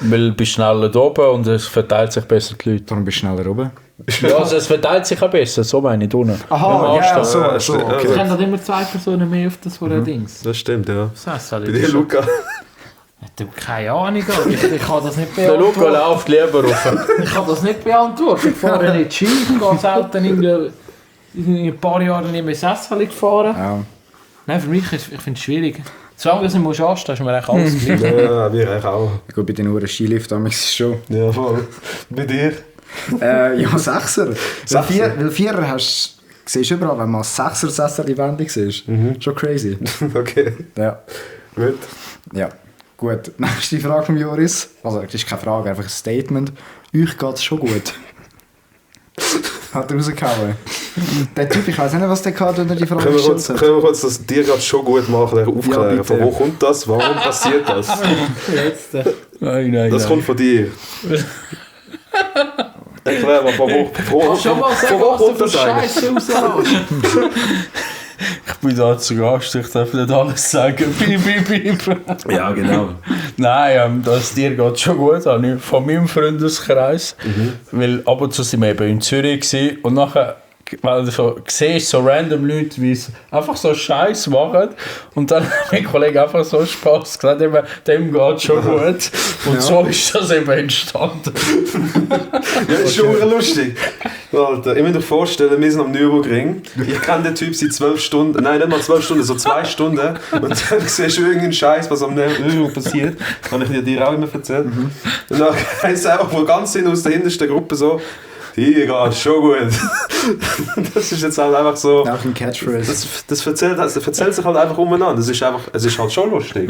Weil du bist schneller da oben und es verteilt sich besser die Leute. Darum bist du schneller oben. Ja, also es verteilt sich auch besser, so meine ich unten. Aha, ja, so, Ja, so, Es okay. können halt immer 2 Personen mehr auf das Dings. Das stimmt, ja. Das heisst halt Bei dir, Luca? Du, keine Ahnung, aber ich kann das nicht Der Luca beantworten. läuft lieber rauf. Ich kann das nicht beantworten. Ich fahre nicht Ski, ich gehe selten in ein paar Jahren nicht mehr Sessel gefahren. Ja. Nein, für mich ist, ich finde es schwierig. Solange du nicht anstehen musst, ist mir eigentlich alles gleich. Ja, wir eigentlich auch. Gut, bei den Uhren Skilift damals ist es schon. Ja, voll. Bei dir? Ja, Sechser. Weil Vierer hast siehst du überall, wenn man Sechser-Sessel die Wände siehst. Schon crazy. Okay, Ja. gut. Ja. Gut, nächste Frage von Joris. Also, das ist keine Frage, einfach ein Statement. Euch geht es schon gut. Hat er rausgehauen. Der Typ, ich weiß nicht, was der hatte, wenn er die Frage Können wir gestellt kurz, hat. das dir gerade schon gut machen, aufklären? Ja, Von bitte. wo kommt das? Warum passiert das? Nein, Das kommt von dir. Erklär mal, von wo Schon mal sagen, von wo was du kommt für das eigentlich? Scheiße rauslässt. Ich bin da zu Gast, ich darf nicht alles sagen. Piep. Ja, genau. Nein, das dir geht schon gut an. Von meinem Freundeskreis. Weil ab und zu sind wir eben in Zürich gewesen, und nachher, weil du so siehst, so random Leute, wie es einfach so Scheiß machen. Und dann hat mein Kollege einfach so Spaß gesagt, eben, dem geht schon gut. Und so ist das eben entstanden. Ja, ist schon lustig. Alter, ich muss dir vorstellen, wir sind am Nürburgring. Ich kenne den Typ seit 12 Stunden, nein, nicht mal 12 Stunden, so 2 Stunden. Und dann siehst du irgendeinen Scheiß, was am Nürburgring passiert. Habe ich dir auch immer erzählt. Und dann heisst es einfach von ganz hin aus der hintersten Gruppe so, hier geht schon gut. Das ist jetzt halt einfach so. Auch ein Catchphrase. Das erzählt sich halt einfach umeinander. Es ist halt schon lustig.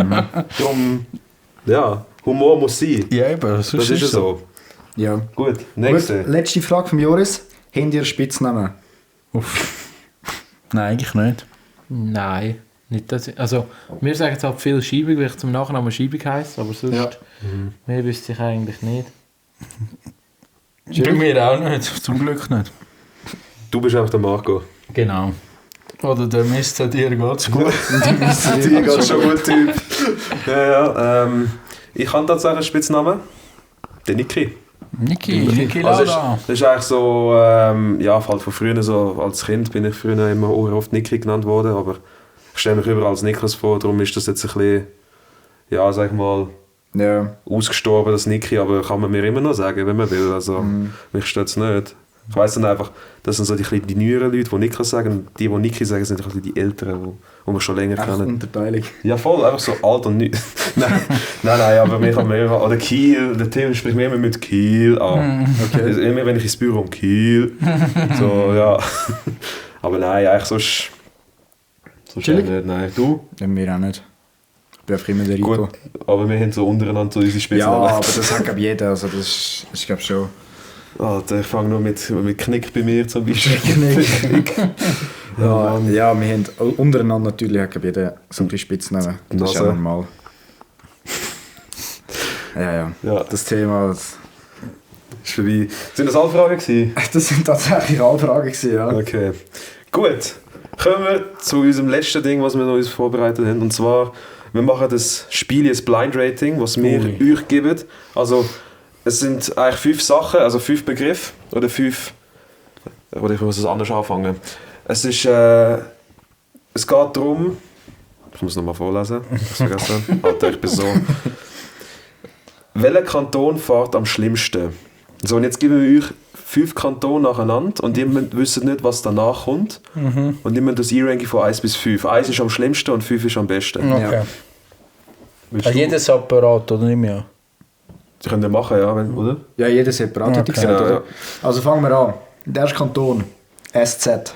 Darum, ja, Humor muss sein. Ja, eben, Das ist ja so. Ja. Gut, Gut, nächste. letzte Frage von Joris. Habt ihr Spitznamen? Nein, eigentlich nicht. Nein, nicht das. Also, wir sagen jetzt halt viel Schiebung, weil ich zum Nachnamen Schiebung heisse, aber sonst Ja. mehr wüsste ich eigentlich nicht. Bei mir auch nicht, zum Glück nicht. Du bist einfach der Marco. Genau. Oder der Mister, dir geht's gut. Die geht schon gut, Typ. Ja. Ich habe tatsächlich einen Spitznamen. Der Niki. Niki Also Lala. das ist eigentlich so, ja, halt von früher so, als Kind bin ich früher immer oft Niki genannt worden, aber ich stelle mich überall als Niklas vor, darum ist das jetzt ein bisschen, ja, sag ich mal, Ja. ausgestorben, das Niki, aber kann man mir immer noch sagen, wenn man will, also mich stört es nicht. Ich weiss dann einfach, das sind so die neueren Leute, die Niklas sagen, und die Niki sagen, sind ein bisschen die Älteren, die wir schon länger Einfach kennen. Unterteilung. Ja, voll, einfach so alt und neu. nein, aber mich kann man immer, oder Kiel, der Tim spricht mir immer mit Kiel an. Okay. Also immer wenn ich ins Büro komme, Kiel. So, ja. Aber nein, eigentlich so Chillig? nicht, nein. Du? Ja, wir auch nicht. Ich bin einfach immer der Rico. Gut, aber wir haben so untereinander so unsere Ja, Spitznamen. aber das hat glaube jeder, also das ist glaube schon. Alter, ich fange nur mit Knick bei mir zum Beispiel. Ja, ja, wir haben untereinander natürlich hat glaube jeder so ein Spitznamen. Das ist ja Nase. normal. Ja. Ja. Das Thema, das, Ist vorbei. Sind das alle Fragen gewesen? das sind tatsächlich alle Fragen gewesen, ja. Okay. Gut. Kommen wir zu unserem letzten Ding, was wir noch uns vorbereitet haben. Und zwar, wir machen das Spiel jetzt Blind Rating, was wir euch geben. Also, es sind eigentlich 5 Sachen, also 5 Begriffe. Oder 5. Oder ich muss es anders anfangen. Es ist. Es geht darum. Ich muss es nochmal vorlesen. Ich hab's vergessen. Alter, ich bin so. Welcher Kanton fährt am schlimmsten? So, und jetzt geben wir euch 5 Kantone nacheinander und ihr wisst nicht, was danach kommt. Und ihr müsst das E-Ranking von 1 bis 5. 1 ist am schlimmsten und 5 ist am besten. Okay. Willst Hat du? jedes Apparat, oder nicht mehr? Das könnt ihr machen, ja, oder? Ja, jeder separat, hätte ich Okay. gesagt. Genau, Oder? Also fangen wir an. Der erste Kanton, SZ.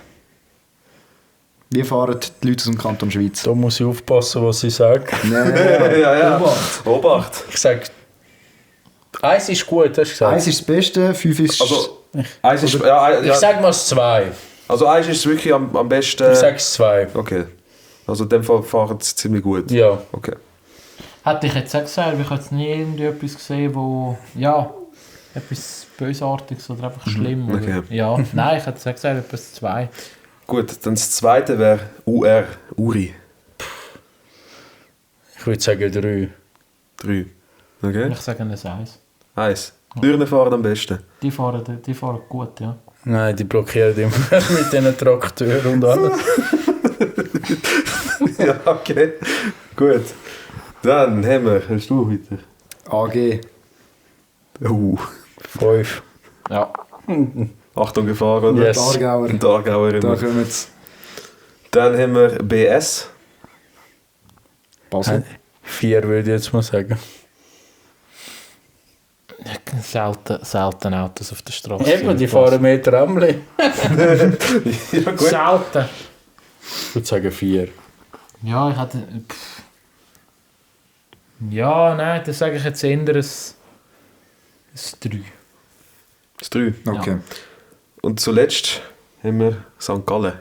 Wie fahren die Leute aus dem Kanton Schweiz? Da muss ich aufpassen, was ich sage. Ja. Obacht. Obacht. Ich sage, 1 ist gut, hast du gesagt? 1 ist das Beste, 5 ist... Also, 1 ist. Ja, Ich sage mal 2. also 1 ist wirklich am besten. Ich sage 2. Okay. Also in dem Fall fahren sie ziemlich gut. Ja. Okay. Hätte ich jetzt auch gesagt, ich habe jetzt nie irgendwie etwas gesehen, wo, ja, etwas Bösartiges oder einfach schlimm. Oder, Okay. ja, nein, ich hätte jetzt auch gesagt, etwas 2. Gut, dann das zweite wäre Uri. Ich würde sagen 3. 3. Okay. Ich sage ein 1. 1. Türen fahren am besten. Die fahren gut, ja. Nein, die blockieren immer mit diesen Trakteuren und alles. Ja, okay. Gut. Dann haben wir, hast du weiter? AG. 5. Ja. Achtung, Gefahr, oder? Yes. Aargauer. Und Aargauer Da immer. kommen jetzt Dann haben wir BS. Basel. 4 würde ich jetzt mal sagen. Selten Autos auf der Straße. Eben, die fahren mehr Tramli. Ja, gut. Selten. Ich würde sagen 4. Ja, ich hatte. Ja, nein, das sage ich jetzt eher ein 3. Das 3. Okay. Und zuletzt haben wir St. Gallen.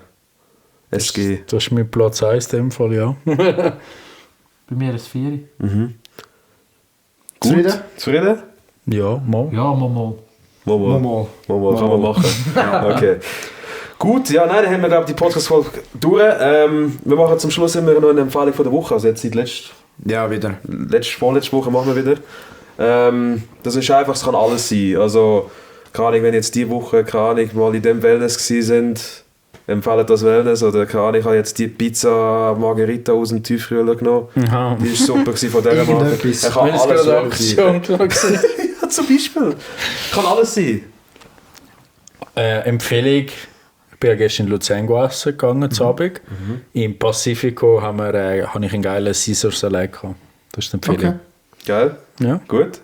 SG. Das ist mein Platz 1 in dem Fall, ja. Bei mir ein 4. Gut. Zufrieden? Zufrieden? Ja, mal. Ja, mal. Mal. Mal. Kann man machen. Okay. Gut, ja, nein, dann haben wir, glaube ich, die Podcast-Folge durch. Wir machen zum Schluss immer noch eine Empfehlung von der Woche. Also jetzt seit Ja, wieder. vorletzte Woche machen wir wieder. Das ist einfach, es kann alles sein. Also, keine Ahnung, wenn jetzt die Woche, keine Ahnung, mal in dem Wellness gewesen sind, empfehlen das Wellness. Oder keine Ahnung, ich habe jetzt die Pizza Margherita aus dem Tiefkühler genommen. Ja. Die war super gewesen von dieser Marke. Irgendetwas. Er kann Wenn es alles gerade sein. Aktion war. Ja, zum Beispiel. Kann alles sein. Empfehlung. Ich bin ja gestern in Luzern essen gegangen, zu Abend. Im Pacifico habe ich einen geilen Caesar-Salat gehabt. Das ist die Empfehlung. Okay. Geil. Ja. Gut.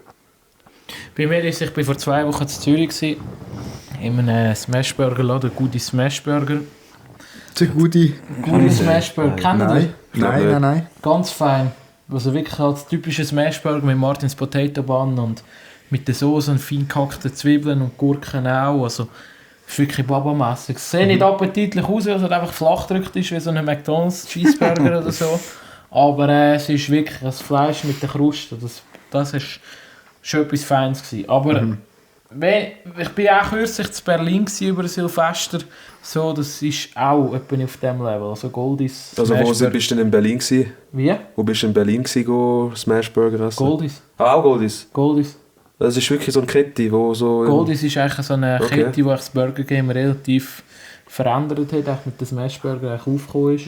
Bei mir ist, ich war vor 2 Wochen in Zürich gewesen, in einem Smashburger-Laden, Gute Smashburger. Zu gute. Gute Smashburger, kennt ihr das? Nein. Ganz fein. Also wirklich als typisches Smashburger mit Martins Potato Bun und mit der Soße und fein gehackten Zwiebeln und Gurken auch. Also ist wirklich babamässig. Es sieht nicht appetitlich aus, weil es halt einfach flach gedrückt ist wie so ein McDonald's Cheeseburger oder so. Aber es ist wirklich das Fleisch mit der Kruste. Das ist schon etwas Feines gewesen. Aber ich war auch kürzlich in Berlin über Silvester. So, das ist auch etwa auf diesem Level. Also Goldis. Also wo Smashburger. bist du denn in Berlin gewesen? Wie? Wo bist du in Berlin gewesen, go Smashburger essen? Goldis. Ah, auch Goldis. Goldis. Das ist wirklich so eine Kette, wo so... Goldis ist eigentlich so eine Okay. Kette, die das Burger Game relativ verändert hat, eigentlich mit dem Smashburger aufgekommen ist.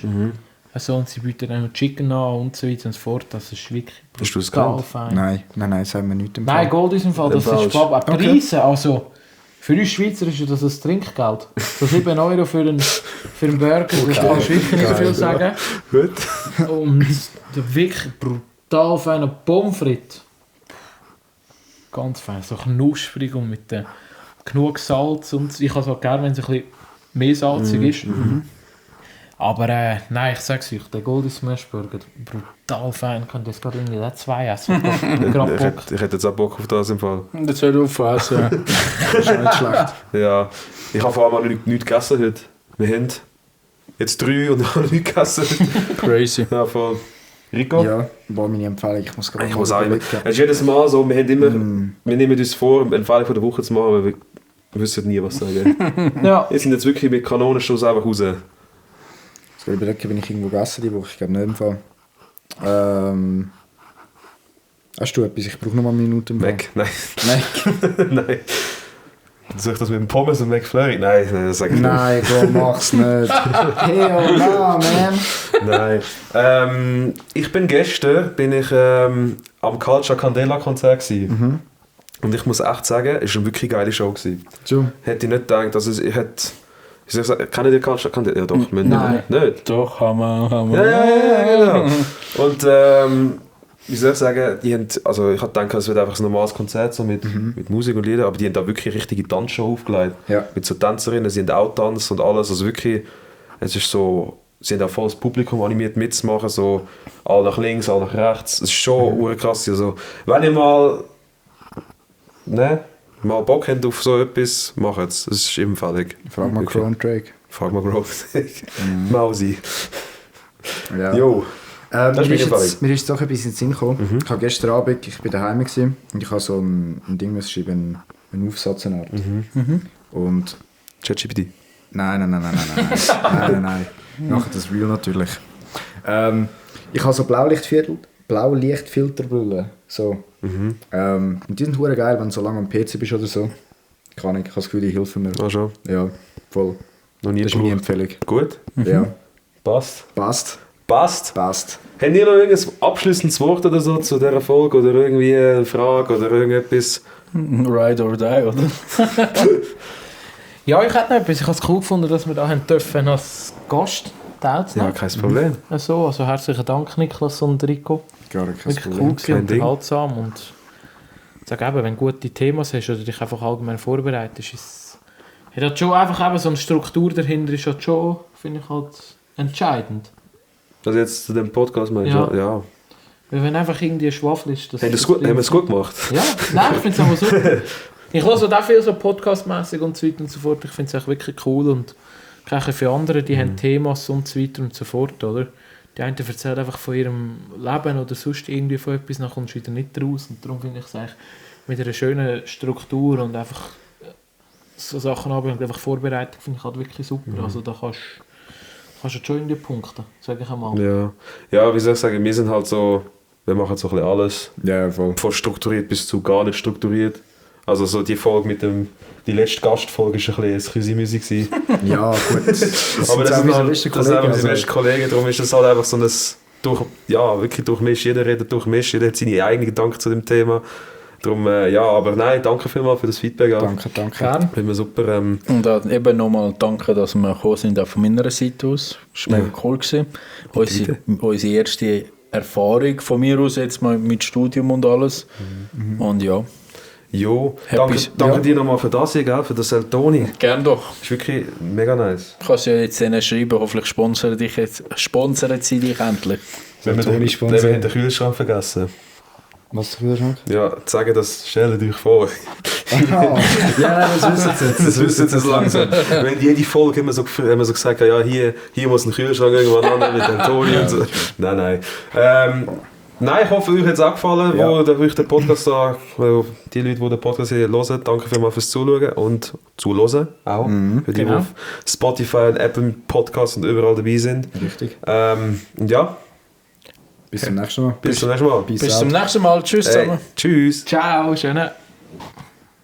Also, und sie bieten dann Chicken an und so weiter und so fort. Das ist wirklich Hast du das brutal gekannt? fein. Nein, sagen wir nicht. Nein, Goldis im Fall, das Falsch. ist Baba. Okay. Preise, also für uns Schweizer ist das ein Trinkgeld. So 7 € für einen Burger, das kannst du wirklich nicht viel sagen. Gut. Und der wirklich brutal feine Pommes frites. Ganz fein, so knusprig und mit genug Salz. Und ich habe es auch gerne, wenn es ein bisschen mehr salzig ist. Aber nein, ich sag's euch, der Golden Smashburger, brutal fein. Könnt ihr jetzt gerade irgendwie den 2 essen? Gerade Bock. Ich hätte jetzt auch Bock auf das im Fall. Das wird aufpassen. Das ist nicht schlecht. Ja. Ich habe vor allem auch nichts gegessen heute. Wir haben jetzt 3 und haben nichts gegessen. Crazy. Ja, voll. Rico? Ja, war meine Empfehlung. Ich muss gerade Ich mal muss auch immer. überlegen. Es ist jedes Mal so, wir nehmen uns vor, eine Empfehlung von der Woche zu machen, aber wir wissen nie, was sagen. Ja. Wir sind jetzt wirklich mit Kanonenschuss einfach raus. Ich muss überlegen, wenn ich irgendwo gegessen die Woche. Ich glaube nicht im Fall. Hast du etwas? Ich brauche noch mal eine Minute. Mac? Nein. Nein. Nein. Soll ich das mit dem Pommes und McFlurry? Nein, das sage ich Nein, komm, mach's nicht. Hell no, man. nicht. Nein. Ich bin gestern am Culture Candela Konzert gewesen. Und ich muss echt sagen, es war eine wirklich geile Show gewesen. Schon. Hätte ich nicht gedacht, dass ich hätte... Wie soll ich sagen, kennt ihr die Culture Candela? Ja doch, Nein. nicht. Doch, haben wir. Ja, genau. Und wie soll ich sagen, die haben, also ich hatte gedacht, es wird einfach ein normales Konzert so mit Musik und Liedern, aber die haben da wirklich eine richtige Tanzshow aufgelegt. Ja. Mit so Tänzerinnen, sie haben auch Tanz und alles, also wirklich, es ist so, sie haben auch voll das Publikum animiert mitzumachen, so alle nach links, alle nach rechts, es ist schon krass, also wenn ihr mal Bock habt auf so etwas, macht es, es ist empfällig. Frag mal Crow und Drake. Frag mal Grove. Mausi. Ja. Jo. Das ist mir ist mega jetzt doch ein bisschen in den Sinn gekommen. Ich habe gestern Abend, ich bin daheim gewesen, und ich habe so ein Ding geschrieben, einen Aufsatz, eine Art. Und ChatGPT. nein. Nein. Nachher das Real natürlich. Ich habe so Blaulichtfilterbrillen. So. Und die sind hure geil, wenn du so lange am PC bist oder so. Ich habe das Gefühl, die helfen mir. Ah, schon. Ja, voll. Noch nie Das ist meine gebraucht. Empfehlung. Gut. Ja, Passt. passt. Passt. Passt. Habt ihr noch irgendein abschließendes Wort oder so zu dieser Folge oder irgendwie eine Frage oder irgendetwas? Ride or die, oder? Ja, ich hätte noch etwas. Ich habe es cool gefunden, dass wir da haben dürfen als Gast teilzunehmen. Ja, kein Problem. Also herzlichen Dank, Niklas und Rico. Gar kein Wirklich Problem. cool gewesen, Kein Ding. unterhaltsam. Und ich sage eben, wenn du gute Themen hast oder dich einfach allgemein vorbereitest, hat halt schon einfach eben so eine Struktur dahinter, ist halt schon, finde ich, halt entscheidend. Also jetzt zu dem Podcast meinst du? Ja. Ja. Weil wenn einfach irgendwie ein Schwafel ist... Haben wir es gut gemacht? Ja, nein, ich finde es aber super. Ich höre halt auch viel so podcastmäßig und so weiter und so fort. Ich finde es echt wirklich cool und auch für andere, die haben Themas und so weiter und so fort, oder? Die einen erzählen einfach von ihrem Leben oder sonst irgendwie von etwas, dann kommst du wieder nicht raus. Und darum finde ich es eigentlich mit einer schönen Struktur und einfach so Sachen haben und einfach Vorbereitung finde ich halt wirklich super. Also da kannst du schon irgendwie punkten, sage ich einmal. Ja. Ja, wie soll ich sagen, wir sind halt so, wir machen so ein bisschen alles. Ja, voll. Von strukturiert bis zu gar nicht strukturiert. Also so die Folge mit dem, die letzte Gastfolge war ein bisschen Chrysi-Musik gewesen. Ja, gut. Das Aber das sind auch halt, unsere das besten sind einfach Kollegen. die besten Kollegen, darum ist es halt einfach so ein wirklich durchmischt, jeder redet durchmischt, jeder hat seine eigenen Gedanken zu dem Thema. Darum, ja, aber nein, danke vielmals für das Feedback auch. Danke. Gern. Finden wir super. Und eben nochmal danke, dass wir gekommen sind, auch von meiner Seite aus. Das war mega cool gewesen. Unsere erste Erfahrung von mir aus jetzt mal mit Studium und alles. Und ja, Jo, Happy- danke ja. dir nochmal für das hier, gell, für das Eltoni. gern doch. Das ist wirklich mega nice. Ich kann es ja jetzt denen schreiben, hoffentlich sponsern sie dich endlich. Wenn wir Eltoni den, sponsern. wir haben den Kühlschrank vergessen. Was für ein Ja, zu sagen, das stellt euch vor. Ja, das wissen sie jetzt. Das wissen sie jetzt langsam. Wenn jede Folge immer so gesagt hat, ja, hier muss ein Kühlschrank irgendwann an mit dem Toni und so. Nein. Nein, ich hoffe, euch hat es auch gefallen, Ja. wo euch der Podcast da, die Leute, die den Podcast hier hören, danke vielmals fürs Zuschauen und Zuhören auch. Für die, Genau. die auf Spotify und Apple Podcasts und überall dabei sind. Richtig. Und ja, Bis zum nächsten Mal. bis zum nächsten Mal. Peace Bis out. zum nächsten Mal. Tschüss zusammen. Tschüss. Ciao, schöne.